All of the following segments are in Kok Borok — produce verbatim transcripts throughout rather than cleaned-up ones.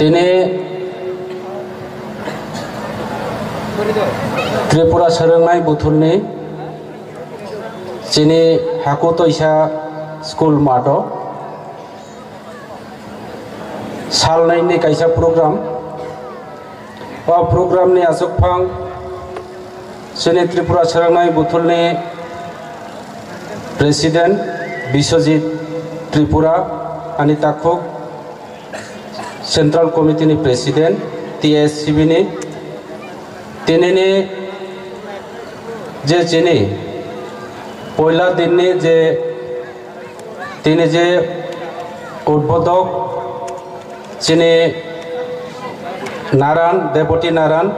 Tini Tripura Swrwngnai Buthulni chini Haku Toisa School mato salnaini kaisa program. O programni aswkphang chini Tripura Swrwngnai Buthulni President Biswajit Tripura, ani takhuk Central Committee ni President T S C B ni, tinini je chini poila dinni je tini je udbodhok chini Naran, Deputy Naran,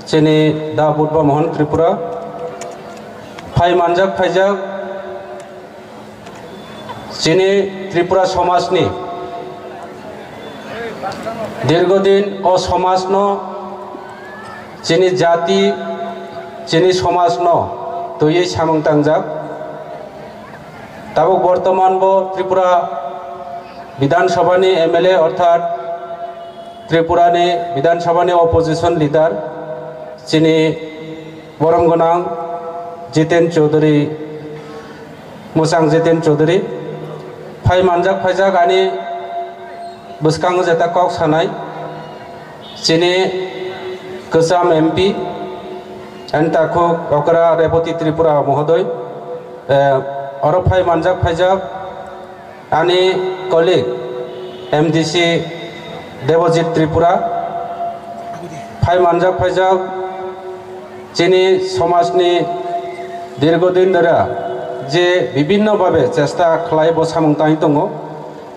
chini Da Budba Mohan Tripura, phai manjak phaijak chini Tripura somajni dirgodin o somajno, chini jati, chini somajno twiwi samung tangjak. Tabuk bortoman bo Tripura Bidhan Sabha ni M L A orthat Tripura ni Bidhan Sabha ni opposition leader chini borom gwnang Jiten Chaudhary, Mwchang Jiten Chaudhary phai manjak phaijak ani bwskango jeta kok sanai chini kwcham M P ani takhuk okra Reboti Tripura mohodoi, eh, oro phai manjak phaijak ani colleague M D C Debojit Tripura phai manjak phaijak chini somajni dirgodin dhora je bibhinno bhabe chesta khlai bo samung tangwi tongo.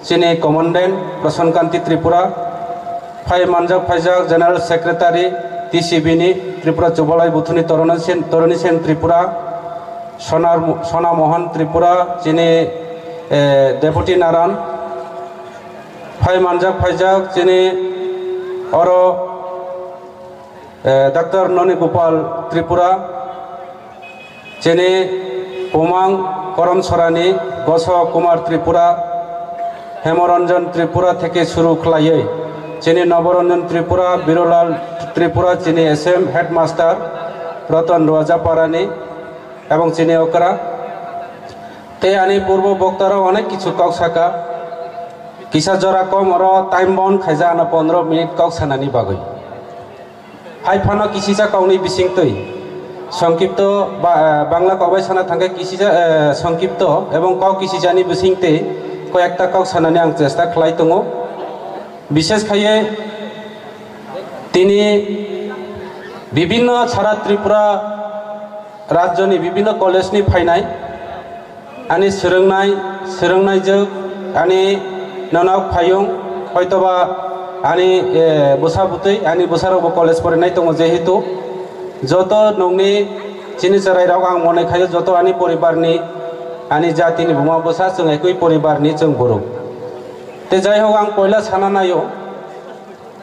Chini Commandant Prashan Kanti Tripura, phai manjak phaijak General Secretary T C B ni Tripura Chubalai Buthuni Toroni Sen, Toroni Sen Tripura, Sonar, Sona Mohan Tripura, chini, eh, Deputy Naran, phai manjak phaijak chini oro eh, Doctor Noni Gopal Tripura, chini Pumang Korom Sorani, Goso Kumar Tripura, Hemoranjan Tripura theke suru khlaiwi, chini Noboranjan Tripura, Birolal Tripura, chini S M headmaster, Ratan Roja Parani, ebong chini okra. Tei ani purbo boktarok onek kichu kok saka, kisa jora kom oro time bound khaijak ano pondro minute kok sanani bagwi. Hai phano kisisa kokni bisingtwi songkipto ba, eh, Bangla kok bai sana thangkhe kisisa, eh, songkipto ebong kok kisisani bisingtwi koi ekta kok sanani ang chesta khlai tongo. Bishes khaiye tini bibhinno sara Tripura rajyoni bibhinno college ni phainai. Ani swrwngnai, swrwngnaijwk, ani nonok phayung, hoitoba ani, eh, bwsa bwtwi, ani bwsarokbo college porinai tongo, jehetu joto nokni chini chwrairok ang mone khaio, joto ani poribarni, ani jatini buma bwsa, chwng ekui poribarni chwng borok. Tei jai hok ang poila sana naio,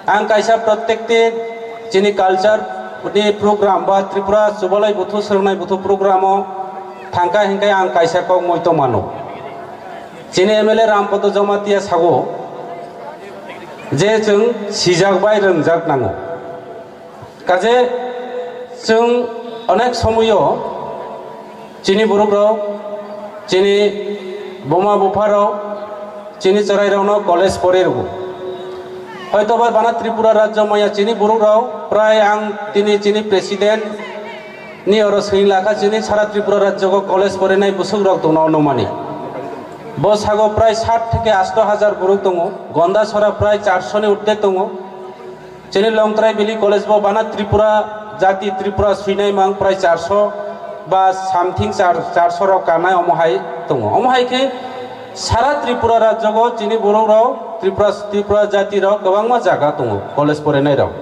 ang kaisa protected chini culture ni program ba Tripura Chubalai Buthu Swrwngnai Buthu program o thangkha hinkhe ang kaisa kok moi tongmano. Chini M L A Rampodo Jamatia sago je chwng sijak bai rwngjak nango. Kaje chwng onek somoyo chini borok rok, chini buma bupha rok, chini chwrai rokno college pore rwgo. Hoito ba bana Tripura rajyo maya chini borok rok prai ang tini chini president ni oro swing lakha chini sara Tripura rajyo college porinai bwswk rok tongno onumani. Bo sago prai sat theke asto hajar borok tongo, Gonda sora prai charso ni urdhwe tongo. Chini Longtrai Valley College bo bana Tripura jati Tripura swinai mang prai charso ba something char, charso rok kanai omo hai tongo. Omo hai khe sara Tripura rajyo go chini borok rok Tripura, Tripura jati rok kwbangma jaga tongo college porinai rok.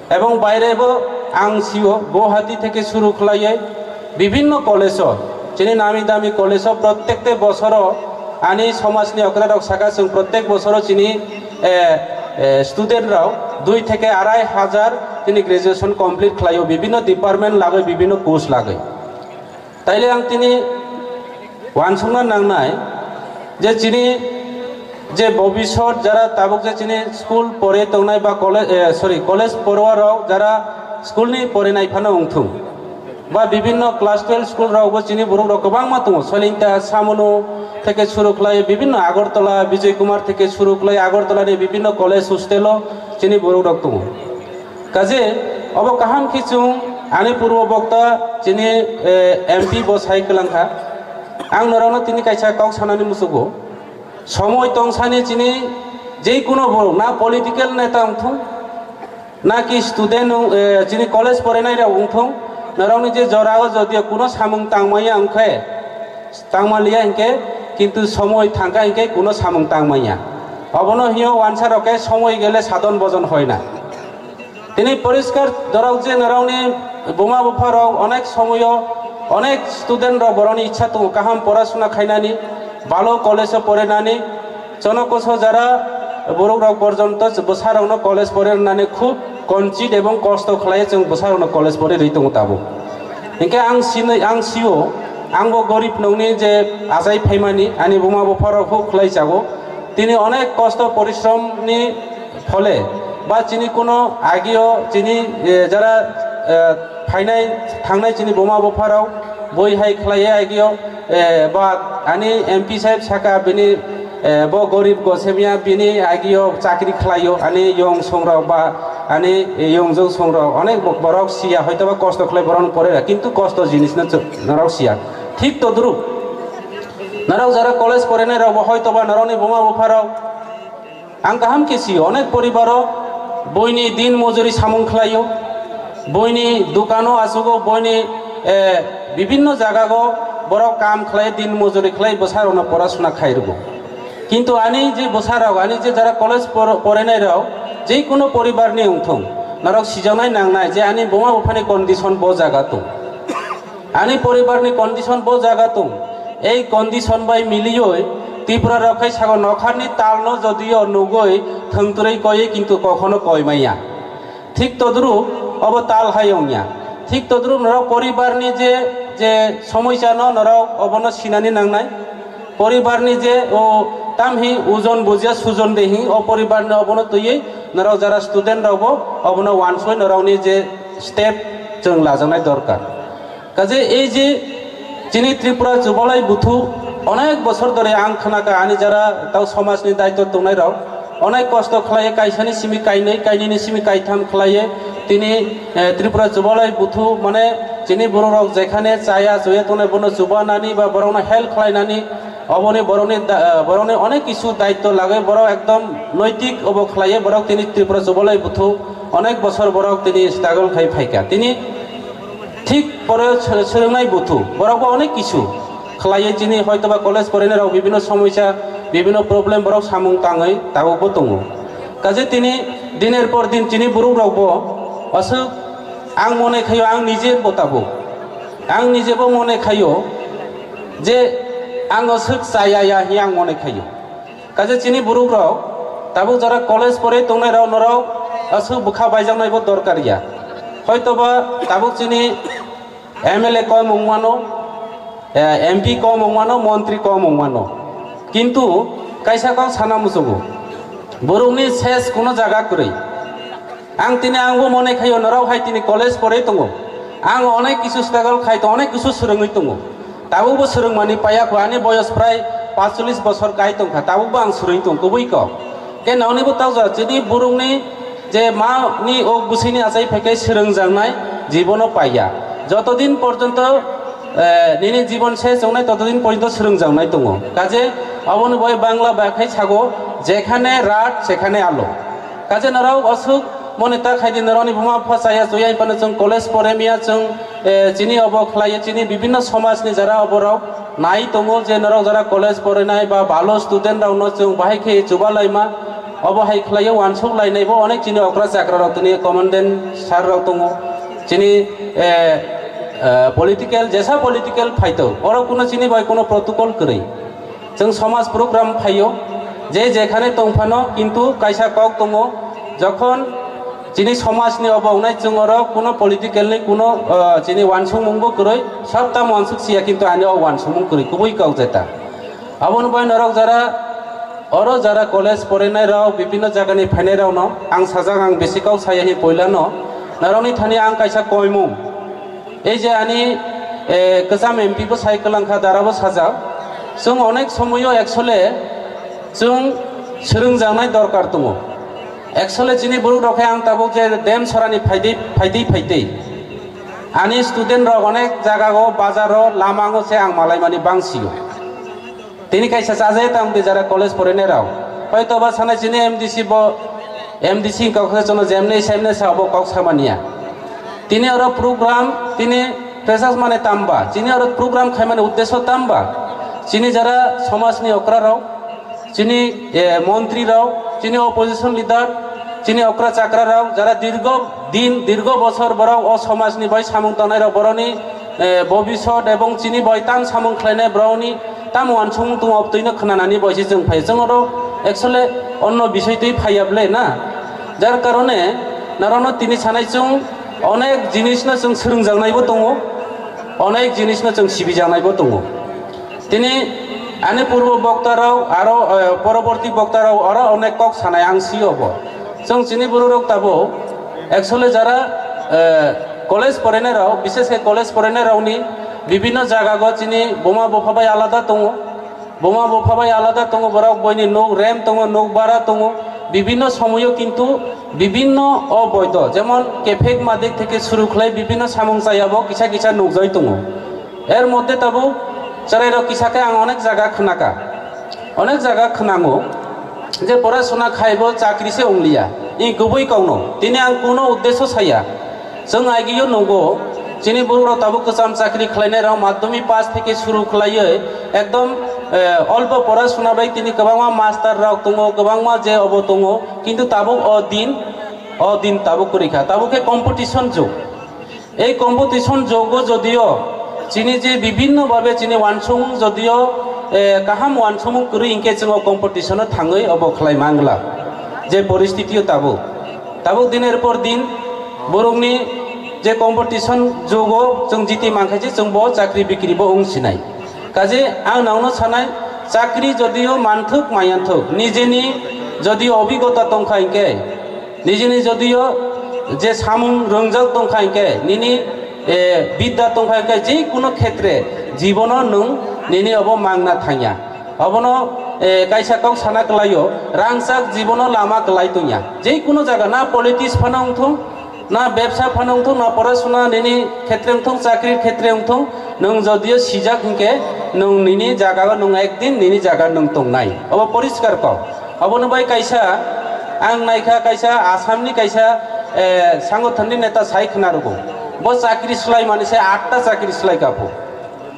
Ebong baire bo ang sio Guwahati theke suru khlaiye bibhinno college o, chini nami dami college o prottekte bosoro ani somajni okra rok saka chwng prottek bosoro chini, eh, eh, student rok dui theke arai hajar tini graduation complete khlaio, bibhinno department lagoi, bibhinno course lagoi. Taile ang tini wansukna nangnai je chini Je bobisot jara tabuk je chini school pore tongnai ba college, eh, sorry, college porwa rok jara school ni porinai phano wngthung, ba bibinno class twelve school rok bo chini borok rok kwbangma tongo, Soilinta, Samunu theke suru khlai bibinno Agartala, Bijoy Kumar theke suru khlai Agartala ni bibinno college hostel o chini borok rok tongo. Kaje obo kaham khe chwng ani purbo bokta chini, eh, M P bo sai kwlangkha. Ang norokno tini kaisa kok sanani muchugo. Somoi tongsani chini je kuno borok na political neta wngthung, na ki student wng, eh, chini college porinai rok wngthung, norokni je jora o jodi kuno samung tangmaya wngkhe, tangmaliya hinkhe, kintu somoi thangkha hinkhe kuno samung tangmaya. Obono hiyo wansa rok khe somoi gele sadon bojon hoina. Tini poriskar dorok je norokni buma bupha rok onek somoyo onek student rok borokni ichha tongo kaham porasuna khainani, balo college o porinani, chono koso jara borok rok porjonto bwsa rokno college porinani khub konchit ebong kosto khlai chwng bwsa rokno college pori rwi tongo tabuk. Hinkhe ang sinwi, ang sio, ang bo gorib nokni je achai phaimani, ani buma bupha rok huk khlai chago. Tini onek kosto porishrom ni phole ba chini kuno agio chini, eh, jara, eh, phainai thangnai chini buma bupha rok boi hai khlai agio, eh, ba ani M P saheb saka bini, eh, bo gorib gosemia bini agio chakri khlaio, ani yong songrok ba ani yongjwng songrok onek bo-, borok siya hoito ba kosto khlai borok pore, kintu kosto jinis no chw-, norok siya. Thik todrup norok jara college porinai rok bo hoito ba norokni buma bupha rok ang kaham khe sio, onek poribaro boini din mojuri samung khlaio, boini dukano achugo, boini, eh, bibinno jagago borok kam khlai, din mojuri khlai bwsarokno porasuna khai rwgo. Kintu ani je bwsarok, ani je jara college por-, porainai rok, je kuno poribarni wngthung, norok sijaknai nangnai je ani buma buphani condition bo jaga tong. Ani poribarni condition bo jaga tong. Ei condition bai milioi Tripura rok khai sago nokharni talno jodio nugoi thwngtwrwi koiwi kintu kokhono koi maya. Thik todrup obo tal hai wngya. Thik todrup norok poribarni je, je somoisano norok obono sinani nangnai. Poribarni je o tamhi ujon bujya sujon de hi o poribarni obono twiwi norok jara student rokbo obono wansoi norokni je step chwng lajaknai dorkar. Kaje ei je chini Tripura Chubalai Buthu onek bosor dhore ang khnaka ani jara tau somajni daityo tongnai rok onek kosto khlaiye, kaisani simi kainwi, kainwini simi kaitham khlaiye tini, eh, Tripura Chubalai Buthu mane chini borok rok jekhane chaya chuya tongnai bono chubanani ba borokno help khlainani oboni borokni da-, eh, borokni onek kisu daityo lagwi borok ekdom noitik obo khlaiye borok tini Tripura Chubalai Buthu onek bosor borok tini struggle khai phaikha. Tini Thik pore sw-, swrwngnai buthu, borok bo onek kisu khlaiwi chini hoitoba college porainai rok bibinno somoisa, bibinno problem borok samung tangwi tabukbo tongo. Kaje tini diner por din chini borok rokbo aswk ang mone khaio, ang nije bo tabuk, ang nije bo mone khaio je ang aswk chaya ya hi ang mone khaio. Kaisa chini borok rok tabuk jora college pore tongnai rok norok aswk bwkha baijaknai bo dorkar ya. Hoitoba tabuk chini M L A kom wngmano, eh, M P kom wngmano, montri kom wngmano. Kintu kaisa kok sana muchugo. Borokni ses kuno jaga kwrwi. Ang tini angbo mone khaio norok hai tini college pore tongo. Ang onek kisu struggle khai tongo, onek kisu swrwngwi tongo. Tabukbo swrwngmani paya kho, ani boyos prai paanchchollish bosor kai tongkha, tabukbo ang swrwngwi tong kubui kok. Khe nonibo tokjak chini borokni je ma ni ok bwswini achai phaikhe swrwngjaknai jibono paiya. Jotodin porjonto, eh, nini jibon ses wngnai totodin porjonto swrwngjaknai tongo. Kaje aboni bai Bangla bai khai sago, "Jekhane rat sekhane alo." Kaje norok aswk mone ta khaidi norokni buma bupha chaya chuya phano chwng college pore miya chwng, eh, chini obo khlaiya chini bibinno somajni jara oborok nai tongo je norok jara college porinai ba bhalo student rokno chwng bahai khe chuba laima obo hai khlaiya wansuk lainai bo onek chini okra chakra rok tini commandant sir rok tongo chini, eh, eh, political jesa political phaito oro kuno chini bai kuno protocol kwrwi. Chwng somaj program phaio, je jekhane tongphano, kintu kaisa kok tongo, jokhon chini somajni obo wngnai chwng oro kuno politicalni kuno, ah, chini wansukmungbo kwrwi, sabta wansuk siya, kintu ani o wansukmung kwrwi, kubui kok jeta. Aboni bai norok jara Oro jara college porinai rok, bibinno jagani phainai rokno ang sajak, ang bisi kok saya hi poilano norokni thani ang kaisa koimung. Ei je ani, eh, kwcham M P bo sai kwlangkha, dara bo sajak. Chwng onek somoyo actually chwng swrwngjaknai dorkar tongo. Actually chini borok rok khe ang tabuk je Demsorani phaidi, phaidi, phaidi. Ani student rok onek jaga o, bazar o, lama o se ang malaimani bangsio. Tini kaisa chajaye tang di jara college porinai rok. Hoito ba sanai chini M D C bo, M D C kok se chono jemni semne sa bo kok samania. Tini oro program, tini freshers mane tamba, chini oro program khaimani uddesho tamba. Chini jara somajni okra rok, chini, eh, montri rok, chini opposition leader, chini okra chakra rok, jara dirgo din, dirgo bosor borok o somajni bai samung tongnai rok, boroni, eh, bobisot ebong chini bai tam samung khlainai borokni tam uansukmung tong, obtwino khwnanani bai se chwng phai. Chwng oro actually onno bisoi twi phaiya ble na. Jar karone norokno tini sanai chwng onek jinisno chwng swrwngjaknaibo tongo, onek jinisno chwng sibijaknaibo tongo. Tini ani purbo bokta rok aro, eh, poroborti bokta rok aro onek kok sanai ang sio bo. Chwng chini borok rok tabuk actually jara, eh, college porinai rok, bishes khe college porinai rokni bibinno jaga go chini buma bupha bai alada tongo. Buma bupha bai alada tongo, borok boini nuk rem tongo, nuk bara tongo, bibinno somoyo kintu bibinno o boido, jemon kephek madik theke suru khlai bibinno samung chaya bo kisa kisa nukjai tongo. Er moddhe tabuk chwrairok kisa khe ang onek jaga khnaka, onek jaga khnango je porasona khaibo chakri se ongliya, i kubui kokno tini ang kuno uddesho saya. Chwng agio nugo, chini borok rok tabuk kwcham chakri khlainai rok madhyamik pass theke suru khlaiwi ekdom, eh, olpo porasona bai tini kwbangma master rok tongo, kwbangma je obo tongo, kintu tabuk o din, o din tabuk kwrwi kha, tabuk khe competition jug. Ei competition jugo jodio chini je bibinno babe chini uansukmung jodio, eh, kaham uansukmung kwrwi hinkhe chwng o competition o thangwi obo khlai mangla, je poristiti o tabuk. Tabuk diner por din borokni je competition jugo chwng jiti mankha je chwng bo chakri bikri bo wng sinai. Kaje ang nangno sanai, chakri jodio manthuk mayanthuk, nijeni jodio obhigota tongkha hinkhe, nijeni jodio je samung rwngjak tongkha hinkhe, nini, eh, bidya tongkha hinkhe, je kuno khetre jibono nwng nini obo mangna thangya. Obono, eh, kaisa kok sana kwlaio, rangchak jibono lama kwlai tongya. Je kuno jaga na politics phano wngthung, na bebsa phano wngthung, na porasona nini khetre wngthung, chakri khetre wngthung, nwng jodio sijak hinkhe nwng nini jaga o nwng ekdin nini jaga nwng tongnai. Obo poriskar kok. Obono bai kaisa ang naikha, kaisa Assam ni kaisa, eh, sangothon ni neta sai khna rwgo. Bo chakri swlai mani se atta chakri swlai ka phu.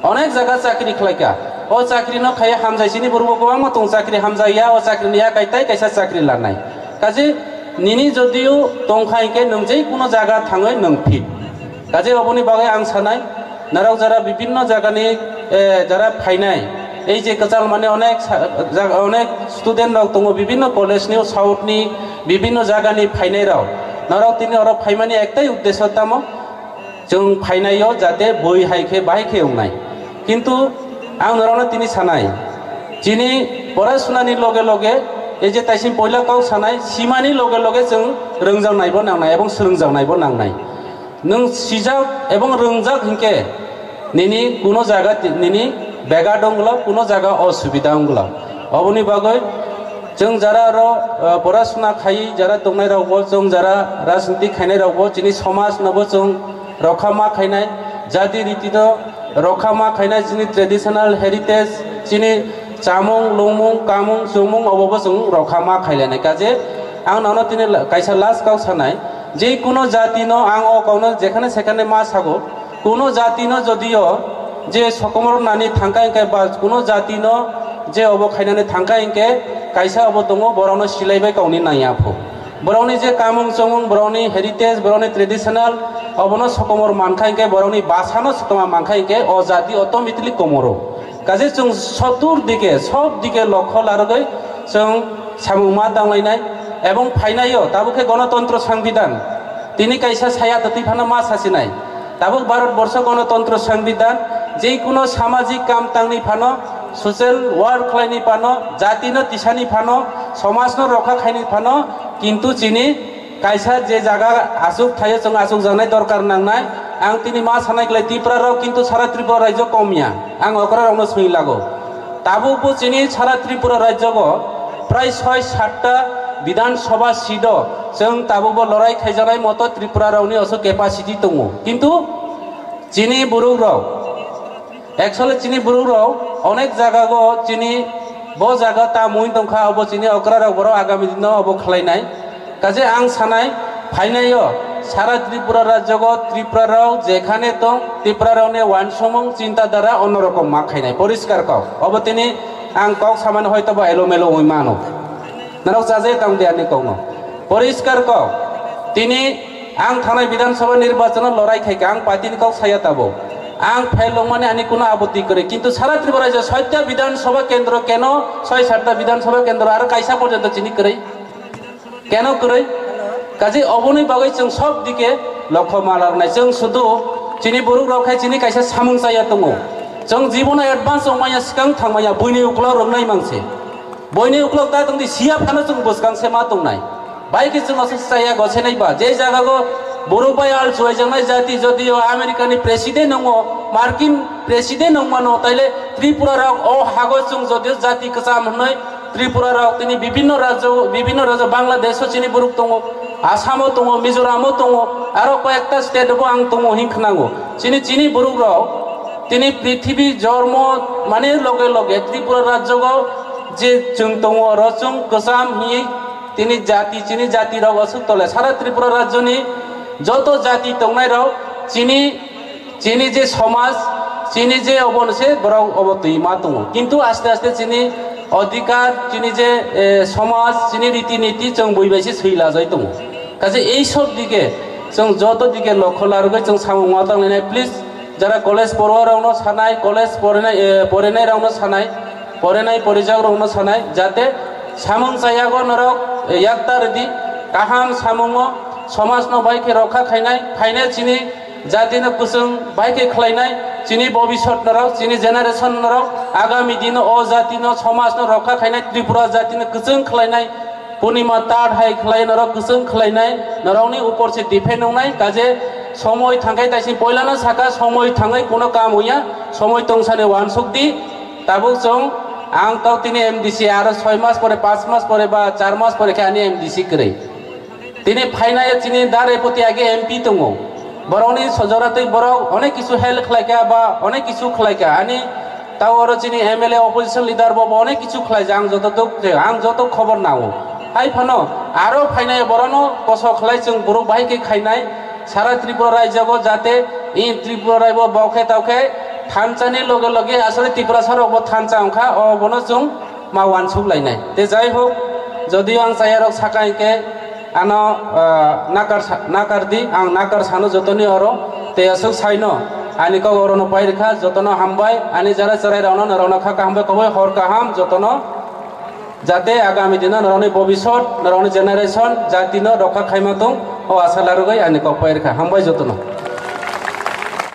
Onek jaga chakri khlaika. O chakri no khaiya hamjai, chini borok bo kwbangma tong chakri hamjaiya, o chakri ni yakai tai kaisa chakri lanai. Kaje nini jodio tongkha hinkhe nwng je kuno jaga thangwi nwng fit. Kaje oboni bagwi ang sanai, narok jara bibinno jagani, eh, jara phainai, ei je kwchal mane onek sa-, jaga, onek student rok tongo bibinno college ni, south ni, bibinno jagani phainai rok. Norok tini oro phaimani ektai uddesho tamo? Chwng phainaio jate bui hai khe bahai khe wngnai. Kintu ang norokno tini sanai, chini porasonani loge loge, ei je taisin poila kok sanai, simani loge loge chwng rwngjaknaibo nangnai ebong swrwngjaknaibo nangnai. Nwng sijak ebong rwngjak hinkhe nini kuno jaga ti-, nini bega donglo, kuno jaga osubida wnglo. Oboni bagwi chwng jara oro, eh, porasona khai jara tongnai rokbo, chwng jara rajniti khainai rokbo, chini somaj nobo chwng rokha ma khainai, jati riti no rokha ma khainai, chini traditional heritage, chini chamung, lungmung, kamung, chumung obobo chwng rokha ma khailainai. Kaje ang nono tini la-, kaisa last kok sanai, je kuno jati no ang o kokno jekhane sekhane ma sago, kuno jati no jodio je sokomor nani thangka hinkhe ba kuno jati no je obo khainani thangka hinkhe kaisa obo tongo, borokno silai bai kokni nangya phu. Borokni je kamung chomung, borokni heritage, borokni traditional, obono sokomor mankha hinkhe, borokni bhasha no sokomor mankha hinkhe, o jati automatically komoro. Kaje chwng sotur dike, sob dike lokho larogwi chwng samung ma tanglainai ebong phainaio, tabuk khe gonotontro sangbidan. Tini kaisa saya twtwi phano ma sasinai. Tabuk Bharat borsho gonotontro sangbidan, je kuno samajik kam tangni phano Social work khlaini phano, jatino tisani phano, somajno rokha khaini phano, kintu chini kaisa je jaga asuk thaio, chwng asuk janai dorkar nangnai. Ang tini ma sanai khlai Tripura rok kintu sara Tripura rajyo komya. Ang okra rokno swngwi lago. Tabukbo chini sara Tripura rajyogo prai soi satta Bidhan Sabha seat o chwng tabukbo lorai khaijanai moto Tripura rokni oso capacity tongo. Kintu chini borok rok, actually chini borok rok onek jaga go chini bo jaga ta mui tongkha, obo chini okra rok borok agami dino obo khlainai. Kaje ang sanai phainaio sara Tripura rajyogo Tripura rok jekhane tong Tripura rokni wansomung chinta dhara onno rokom ma khainai poriskar kok. Obo tini ang kok samani hoito bo elo melo oi mano. Norok chaje tong de ani kokno. Poriskar kok. Tini ang thanai Bidhan Sabha nirbachano lorai khaika, ang party ni kok saya tabo. Ang fail wngmani ani kuno abuti kwrwi. Kintu sara Tripura rajyo soita Bidhan Sabha kendro keno, soi satta Bidhan Sabha kendro aro kaisa porjonto chini kwrwi. Keno kwrwi? Kaje oboni bagwi chwng sob dike lokho ma larnai. Chwng sudu chini borok rok khai chini kaisa samung chaya tongo. Chwng jibono advance wngmaya, swkang thangmaya, buini uklok rwngnai mangse. Boini uklok ta tongdi, siya phano chwng bwskang se ma tongnai. Bai khe chwng aswk chaya gosenai ba, je jaga go borok bai al chuwaijaknai jati, jodi o America ni president wngo, Markin president wngmano, taile Tripura rok o hago chwng jodi jati kwcham hwnwi Tripura rok tini bibinno rajyo, bibinno rajyo, Bangladesh o chini borok tongo, Assam o tongo, Mizoram o tongo, aro koyekta state bo ang tongo hin khnango. Chini, chini borok rok tini prithibi jormo mani loge loge Tripura rajyogo je chwng tongo, oro chwng kwcham hi tini jati, chini jati rok aswk tole sara Tripura rajyoni joto jati tongnai rok chini, chini je somaj, chini je obo se borok obo twi ma tongo. Kintu aste aste chini odhikar, chini je, eh, somaj, chini riti niti chwng bui bai se swi lajai tongo. Kaje ei sob dike chwng joto dike lokho larwgwi chwng samung ma tanglainai, please. Jara college porwa rokno sanai, college porinai, eh, porinai rokno sanai, porinai porijak rokno sanai, jate samung chayago norok, eh, yakta rwdi, kaham samungo somajno bai khe rokha khainai, phainai chini jatino kwchwng bai khe khlainai, chini bobisot norok, chini generation norok, agami dino o jatino somajno rokha khainai, Tripura jatino kwchwng khlainai, Purnima tar hai khlai norok kwchwng khlainai, norokni upor se depend wngnai, kaje somoi thangkai taising poilano saka somoi thangwi kuno kam wngya, somoi tongsani uansuk di, tabuk chwng ang tok tini M D C aro soi mas pore, panch mas pore ba char mas pore khe ani M D C kwrwi. Tini phainai chini Darepoti age M P tongo, borokni sojoratwi borok onek kisu help khlaika ba onek kisu khlaika, ani Tao oro chini M L A opposition leader bo, bo onek kichu khlai jang joto duk je, ang joto khobor nao. Hai phano aro phainai borono koso khlai chwng borok bahai khe khainai sara Tripura raijago jate in Tripura raibo bokhe tokhe thanchani loge loge asole Tripura sarok bo thancha wngkha, o bono chwng ma wansuk lainai. Te jai hok, jodio ang chayarok saka hinkhe ano, ah, nakar sa-, nakar di, ang nakar sano jotoni oro, te aswk saino, ani kok orono pai rikha, jotono hambai, ani jara chwrai rokno, norokno kha kaham bai koboi hor kaham jotono, jate agami dino norokni bobisot, norokni generation, jatino rokha khaima tong, o asa larugwi ani kok pai rikha, hambai jotono.